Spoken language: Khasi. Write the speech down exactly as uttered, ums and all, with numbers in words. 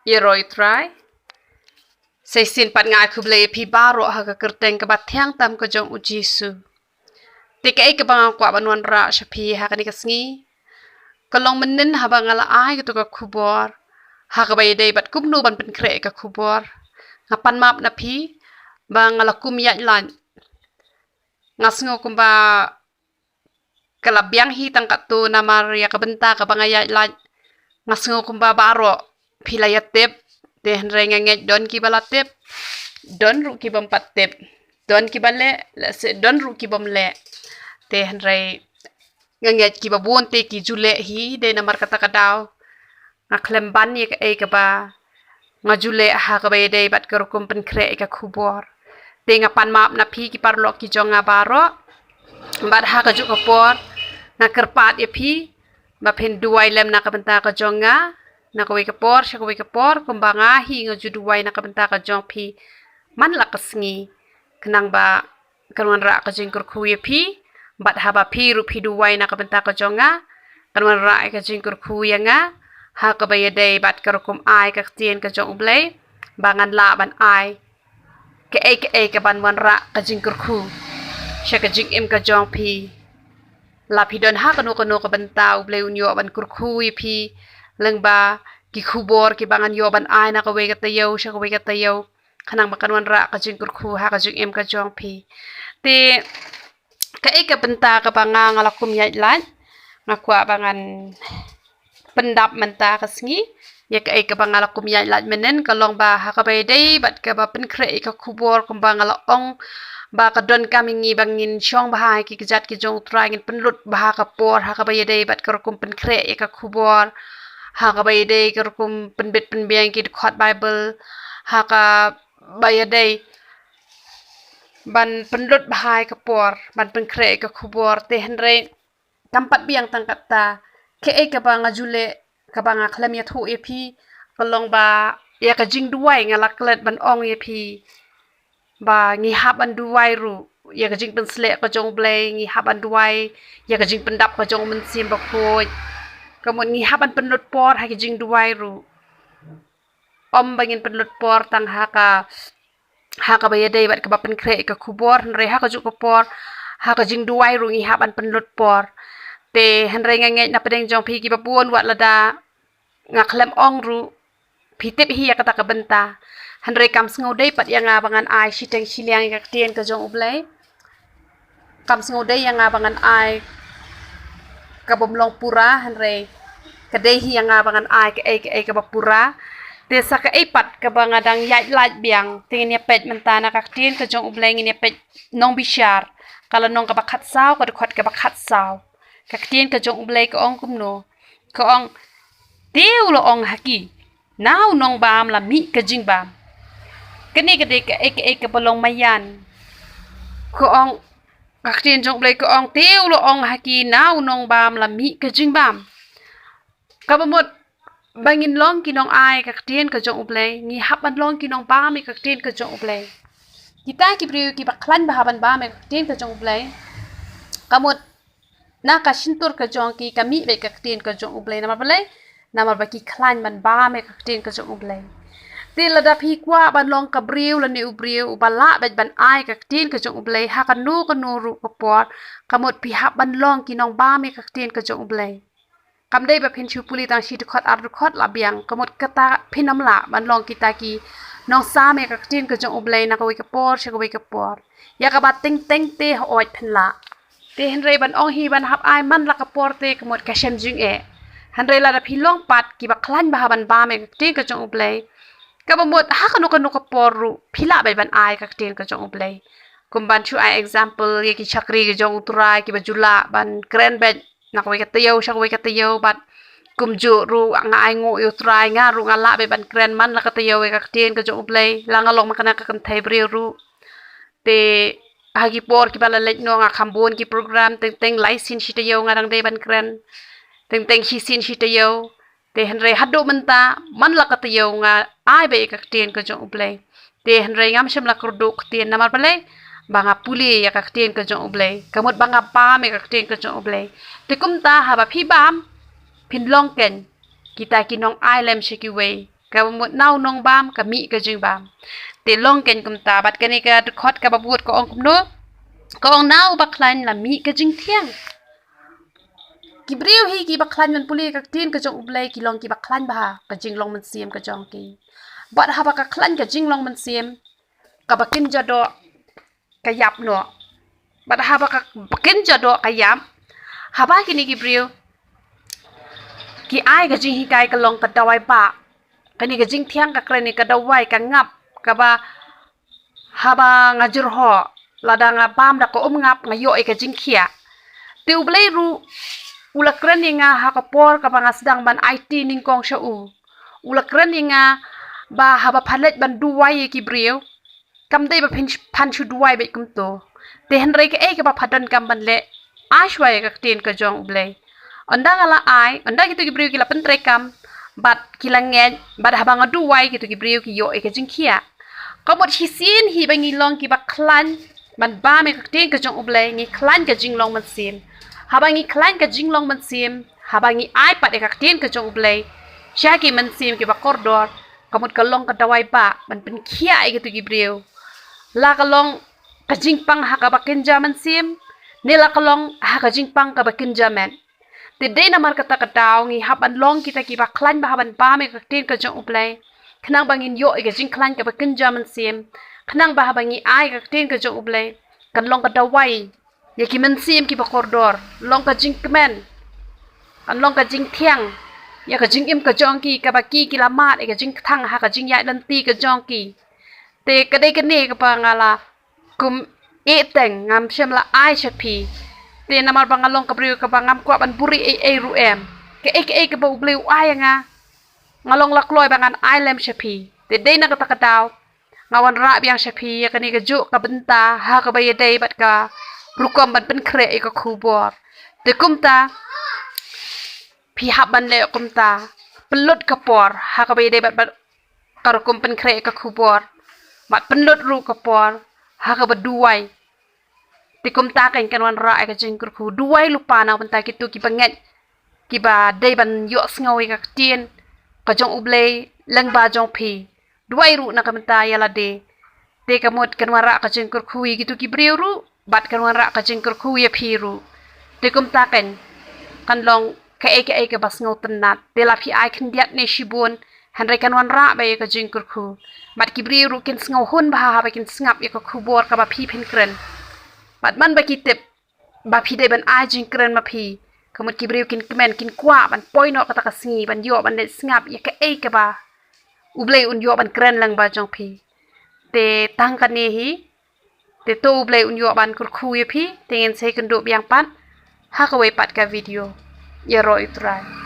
Ïaroh ïa u Trai. Sa shisien pat nga ai khublei ïa phi baroh ha ka kyrteng kaba thiang tam ka jong u Jisu. Te kaei kaba nga kwah ban wanrah sha phi ha kane ka sngi, ka long mynhynnin haba nga la ai kato ka khubor ha kaba ïadei bad kumno ban pynkhreh ïa ka khubor, nga pan map na phi ba nga la kum ïaid lait. Nga sngew kumba ka la biang hi tang katto namar ïa ka bynta kaba nga ïaid lait. Nga sngew kumba baroh phi la ïa tip. Te hynrei nga ngeit don kiba la tip, don ruh ki bym pat tip, don kiba leh, lehse don ruh ki bym leh. Te hynrei nga ngeit kiba bun te ki ju leh hi, dei namar kata ka daw nga khlem ban ïa kaei kaba nga ju leh ha kaba ïadei bad ka rukom pynkhreh ïa ka khubor. Te nga pan map na phi ki paralok ki jong nga baroh. Bad ha kajuh ka por nga kyrpad ïa phi ba phin duwai lem na ka bynta ka jong nga, na kawei ka por sha kawei ka por, kumba nga hi nga ju duwai na ka bynta ka jong phi man la ka sngi, khnang ba kan wanrah ka jingkyrkhu ïa phi. Bad haba phi ruh phi duwai na ka bynta ka jong nga, kan wanrah ka jingkyrkhu ïa nga ha kaba ïadei bad ka rukom ai ka ktien ka jong U Blei, ba ngan lah ban ai kaei kaei kaban wanrah ka jingkyrkhu sha ka jingim ka jong phi. La phi don ha kano kano ka bynta, U Blei un ïoh ban kyrkhu ïa phi lyngba ki khubor kiba ngan ïoh ban ai na kawei ka taïew sha kawei ka taïew, khnang ba kan wanrah ka jingkyrkhu ha ka jingim ka jong phi. Te kaei ka bynta kaba nga nga la kum ïaid lait, nga kwah ba ngan pyndap mynta ka sngi ïa kaei kaba nga la kum ïaid lait mynhynnin, ka long ba ha kaba ïadei bad kaba pynkhreh ïa ka khubor, kumba nga la ong ba ka donkam ïa ngi ba ngin shong bha ha ki kjat ki jong U Trai, ngin pynlut bha ka por ha kaba ïadei bad ka rukom pynkhreh ïa ka khubor, ha kaba ïadei ka rukom pynbit pynbiang ki dkhot Baibl, ha kaba ïadei ban pynlut bha ïa ka por ban pynkhreh ïa ka khubor. Te hynrei kam pat biang tang katta. Kaei kaba nga ju leh, kaba nga khlem ïathuh ïa phi, ka long ba ïa ka jingduwai nga la klet ban ong ïa phi ba ngi hap ban duwai ruh ïa ka jingpynsleh ka jong U Blei, ngi hap ban duwai ïa ka jingpyndap ka jong U Mynsiem Bakhuid. Ka mut ngi hap ban pynlut por ha ka jingduwai ruh. Ym ba ngin pynlut por tang ha ka, ha kaba ïadei bad kaba pynkhreh ïa ka khubor, hynrei ha kajuh ka por ha ka jingduwai ruh ngi hap ban pynlut por. Te hynrei nga ngeit na pdeng jong phi kiba bun, wat lada nga khlem ong ruh phi tip hi ïa kata ka bynta. Hynrei kam sngewdei pat ïa nga ba ngan ai shiteng shiliang ïa ka ktien ka jong U Blei. Kam sngewdei ïa nga ba ngan ai ka bym long pura, hynrei ka dei hi ïa nga ba ngan ai kaei kaei kaba pura. Te sa kaei pat kaba nga dang ïaid lait biang, te ngin ïa peit mynta na ka ktien ka jong U Blei, ngin ïa peit Nongbishar, ka lynnong kaba khatsaw, ka dkhot kaba khatsaw. Ka ktien ka jong U Blei ka ong kumno? Ka ong, te u la ong ha ki, na u nongbam la mih ka jingbam. Kane ka dei kaei kaei kaba long maïan. Ka ong, ka ktien jong U Blei ka ong, te u la ong ha ki, na u nongbam la mih ka jingbam. Kaba mut ba ngin long ki nong-ai ka ktien ka jong U Blei, ngi hap ban long ki nongbam ïa ka ktien ka jong U Blei. Kita ki briew kiba khlaiñ bha ban bam ïa ka ktien ka jong U Blei, ka mut na ka shyntur ka jong ki ka mih beit ka ktien ka jong U Blei. Namar balei? Namar ba ki khlaiñ ban bam ïa ka ktien ka jong U Blei. Te lada phi kwah ban long ka briew lane u briew uba lah beit ban ai ka ktien ka jong U Blei ha kano kano ruh ka por, ka mut phi hap ban long ki nongbam ïa ka ktien ka jong U Blei. Kam dei ba phin shu pule tang shi dkhot ar dkhot la biang, ka mut kata phin ym lah ban long kita ki nongsam ïa ka ktien ka jong U Blei na kawei ka por sha kawei ka por. Ïa kaba teng teng te hooid phin lah. Te hynrei ban ong hi ban hap ai man la ka por te ka mut ka shem jingeh. Hynrei lada phi long pat kiba khlaiñ bha ban bam ïa ka ktien ka jong U Blei, kaba mut ha kano kano ka por ruh phi lah beit ban ai ka ktien ka jong U Blei. Kum ban shu ai example ïa ki shakri ka jong U Trai kiba ju lah ban kren beit na kawei ka taïew sha kawei ka taïew, bad kumjuh ruh nga ainguh ïa U Trai, nga ruh nga lah beit ban kren man la ka taïew ïa ka ktien ka jong U Blei, la nga long man kane ka kynthei briew ruh. Te ha ki por kiba la leit noh nga kham bun ki program, teng teng lai sien shi taïew nga dang dei ban kren, teng teng shi sien shi taïew. Te hynrei haduh mynta man la ka taïew nga ai beit ïa ka ktien ka jong U Blei. Te hynrei ngam shym la kyrduh ktien, namar balei? Ba nga pule ïa ka ktien ka jong U Blei, ka mut ba nga bam ïa ka ktien ka jong U Blei. Te kumta haba phi bam, phin long kein kita ki nong-ai lem sha kiwei. Ka mut na u nongbam ka mih ka jingbam. Te long kein kumta, bad kane ka dkhot kaba bud ka ong kumno? Ka ong na uba khlaiñ la mih ka jingthiang. Ki briew hi kiba khlaiñ ban pule ka ktien ka jong U Blei ki long kiba khlaiñ bha ka jinglong mynsiem ka jong ki. Bad haba ka khlaiñ ka jinglong mynsiem, kaba kynja doh ka ïap noh. Bad haba ka kynja doh ka ïap, haba kine ki briew ki ai ka jinghikai ka long ka dawai bah. Kane ka jingthiang ka kren ïa ka dawai ka ngap, kaba haba nga jyrhoh, lada nga bam da ka um ngap nga ïoh ïa ka jingkhiah. Te U Blei ruh u la kren ïa nga ha ka por kaba nga sdang ban aiti nyngkong sha u. U la kren ïa nga ba haba pha leit ban duwai ïa ki briew, kam dei ba phin, phan shu duwai beit kumto. Te hynrei kaei kaba pha donkam ban leh, ai shuwa ïa ka ktien ka jong U Blei. Ynda nga la ai, ynda kito ki briew ki la pyntreikam bad ki la ngeit, bad haba nga duwai, kito ki briew ki ïoh ïa ka jingkhiah. Ka mut shisien hi ba ngi long kiba khlaiñ ban bam ïa ka ktien ka jong U Blei, ngi khlaiñ ka jinglong mynsiem. Haba ngi khlaiñ ka jinglong mynsiem, haba ngi ai pat ïa ka ktien ka jong U Blei sha ki mynsiem kiba kordor, ka mut ka long ka dawai bah ban pynkhiah ïa kito ki briew. La ka long ka jingpang ha kaba kynja mynsiem, ne la ka long ha ka jingpang kaba kynja met. Te dei namar kata ka daw ngi hap ban long kita kiba khlaiñ bha ban bam ïa ka ktien ka jong U Blei, khnang ba ngin ïoh ïa ka jingkhlaiñ kaba kynja mynsiem, khnang ba haba ngi ai ka ktien ka jong U Blei, kan long ka dawai ïa ki mynsiem kiba kordor, long ka jingkmen, kan long ka jingthiang ïa ka jingim ka jong ki, kaba ki ki la mad ïa ka jingkthang ha ka jingïaid lynti ka jong ki. Te ka dei kane kaba nga la kum ïeh teng, ngam shym la ai sha phi. Te namar ba nga long ka briew kaba ngam kwah ban buhrieh ei ei ruh em. Kaei kaei kaba U Blei u ai ïa nga, nga long la kloi ba ngan ai lem sha phi. Te dei na kata ka daw nga wanrah biang sha phi ïa kane kajuh ka bynta ha kaba ïadei bad ka rukom ban pynkhreh ïa ka khubor. Te kumta phi hap ban leh kumta, pynlut ka por ha kaba ïadei bad, bad ka rukom pynkhreh ïa ka khubor, bad pynlut ruh ka por ha kaba duwai. Te kumta kan, kan wanrah ïa ka jingkyrkhu, duwai lypa na ka bynta kito kiba ngeit, kiba dei ban ïohsngew ïa ka ktien ka jong U Blei lyngba jong phi. Duwai ruh na ka bynta ïa lade. Te ka mut kan wanrah ka jingkyrkhu ïa kito ki briew ruh, bad kan wanrah ka jingkyrkhu ïa phi ruh. Te kumta kan, kan long kaei kaei kaba sngewtynnat. Te la phi ai khyndiat ne shibun, hynrei kan wanrah bha ïa ka jingkyrkhu. Bad ki briew ruh kin sngewhun bha haba kin sngap ïa ka khubor kaba phi phin kren. Bad man ba ki tip ba phi dei ban ai jingkren ma phi, ka mut ki briew kin kmen, kin kwah ban poi noh kata ka sngi ban ïoh ban leit sngap ïa kaei kaba U Blei un ïoh ban kren lyngba jong phi. Te tang kane hi, te to U Blei un ïoh ban kyrkhu ïa phi. Te ngin sa ïakynduh biang pat ha kawei pat ka video. Ïaroh ïa U Trai.